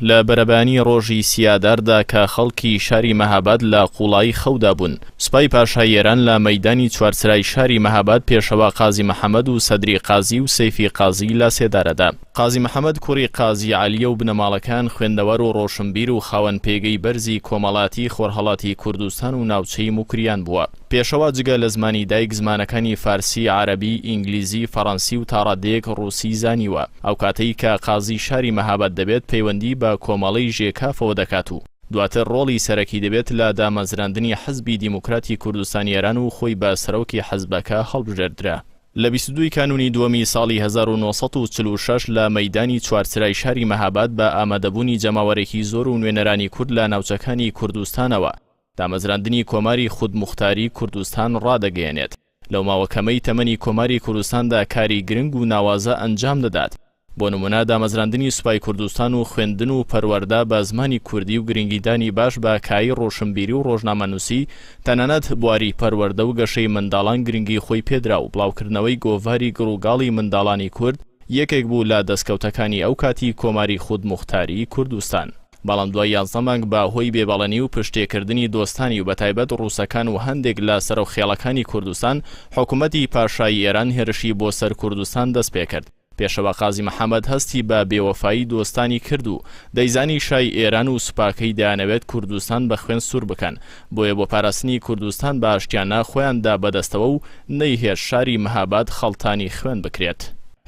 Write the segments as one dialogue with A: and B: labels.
A: لە بەرەبەیانی ڕۆژی سی ئاداردا کە خەڵکی شاری مەهاباد لە قووڵایی خەودا بوون، سوپای پاشای ئێران لە مەیدانی چوارچرای شاری مەهاباد پێشەوا قازی محەمەد و سەدری قازی و سەیفی قازی لە سێدارە دا. قازی محەمەد کوڕی قازی عەلییە و بنەماڵەکەیان خوێندەوار و ڕۆشنبیر و خاوەن پێگەی بەرزی کۆمەڵاتی خۆرهەڵاتی کوردستان و ناوچەی موکریان بووە. پێشەوا جگە لە زمانی دایک زمانەکانی فارسی، عەرەبی، ئینگلیزی، فەڕەنسی و تاڕادەیەک ڕووسی زانیوە. ئەوکاتەی کە قازی شاری مەهاباد دەبێت پەیوەندی بە کۆمەڵەی ژێکافەوە دەکات و دواتر ڕۆڵی سەرەکی دەبێت لە دامەزراندنی حزبی دیموکراتی کوردستانی ئێران و خۆی بە سەرۆکی حزبەکە هەڵبژێردرا. لە 22 ی کانوونی دووەمی ساڵی 1946 لە مەیدانی چوارچرای شاری مەهاباد بە ئامادەبوونی جەماوەرێکی زۆر و نوێنەرانی کورد لە ناوچەکانی کوردستانەوە دامەزراندنی کۆماری خودموختاری کوردستان ڕادەگەیەنێت. لەو ماوە کەمەی تەمەنی کۆماری کوردستاندا کاری گرنگ و ناوازە ئەنجام دەدات. بۆ نموونە دامەزراندنی سوپای کوردستان و خوێندن و پەروەردە بە زمانی کوردی و گرنگیدانی باش بە کایەی ڕۆشنبیری و ڕۆژنامەنووسی، تەنانەت بواری پەروەردە و گەشەی منداڵان گرنگی خۆی پێدرا و بڵاوکردنەوەی گۆڤاری گڕوگاڵی منداڵانی کورد یەکێک بوو لە دەستکەوتەکانی ئەو کاتی کۆماری خودموختاری کوردستان. بەڵام دوای 11 مانگ بە هۆی بێ بەڵێنی و پشتێکردنی دۆستانی و بەتایبەت ڕووسەکان و هەندێک لە سەرۆک خێڵەکانی کوردستان، حکوومەتی پاشایی ئێران هێرشی بۆ سەر کوردستان دەست پێکرد. پێشەوا قازی محەمەد هەستی بە بێوەفایی دۆستانی کرد و دەیزانی شای ئێران و سوپاکەی دەیانەوێت کوردستان بە خوێن سوور بکەن، بۆیە بۆ پاراستنی کوردستان بە ئاشتیانە خۆیان دا بەدەستەوە و نەیهێشت شاری مهاباد خەڵتانی خوێن بکرێت.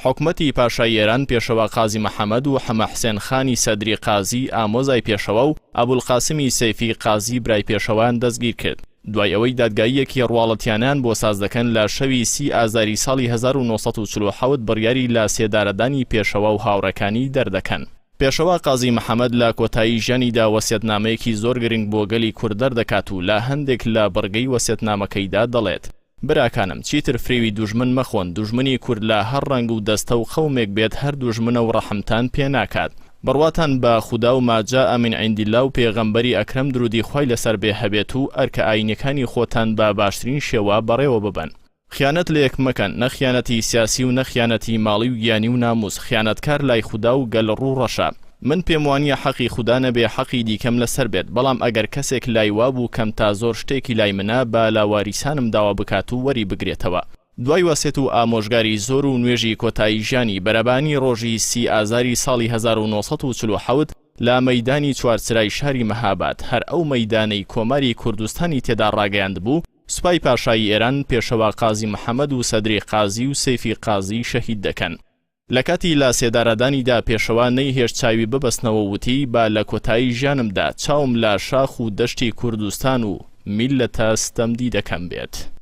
A: حکومەتی پاشای ئێران پێشەوا قازی محەمەد و حەمە حسێن خانی سەدری قازی ئامۆزای پێشەوا و ئەبولقاسمی سەیفی قازی برای پێشەوایان دەستگیر کرد. دوای ئەوەی دادگاییەکی ڕواڵەتیانەیان بۆ ساز دەکەن لە شەوی سی ئازاری ساڵی 1947 بڕیاری لە سێدارەدانی پێشەوا و هاوڕێکانی دەردەکەن. پێشەوا قازی محەمەد لە کۆتایی ژیانیدا وەسیەتنامەیەکی زۆر گرنگ بۆ گەلی کورد دەردەکات و لە هەندێک لە بڕگەی وەسیەتنامەکەیدا دەڵێت، براکانم چیتر فریوی دوژمن مەخۆن، دوژمنی کورد لە هەر ڕەنگ و دەستە و قەومێک بێت هەر دوژمنە و ڕەحمتان پێ ناکات. بڕواتان بە خودا و ما جاء من عند اللە و پێغەمبەری ئەکرەم درودی خوای لەسەر بێ هەبێت و ئەرکە ئاینیەکانی خۆتان بە باشترین شێوە بەڕێوە ببەن. خیانەت لە یەک مەکەن، نە خیانەتی سیاسی و نە خیانەتی ماڵی و گیانی و ناموس، خیانەتکار لای خودا و گەل ڕوو ڕەشە. من پێم وانیە حەقی خودا نەبێ حەقی دیکەم لەسەر بێت، بەڵام ئەگەر کەسێک لای وابوو کەم تا زۆر شتێکی لای منە با لە واریسانم داوا بکات و وەری بگرێتەوە. دوای وەسێت و ئامۆژگاری زۆر و نوێژی کۆتایی ژیانی، بەرەبانی ڕۆژی سی ئازاری ساڵی 1947 لە مەیدانی چوارچرای شاری مەهاباد، هەر ئەو مەیدانەی کۆماری کوردستانی تێدا ڕاگەیاندبوو، سوپای پاشایی ئێران پێشەوا قازی محەمەد و سەدری قازی و سەیفی قازی شەهید دەکەن. لە کاتی لە سێدارەدانیدا پێشەوا نەیهێشت چاوی ببەستنەوە و وتی با لە کۆتایی ژیانمدا چاوم لە شاخ و دەشتی کوردستان و میللەتە ستەمدیدەکەم بێت.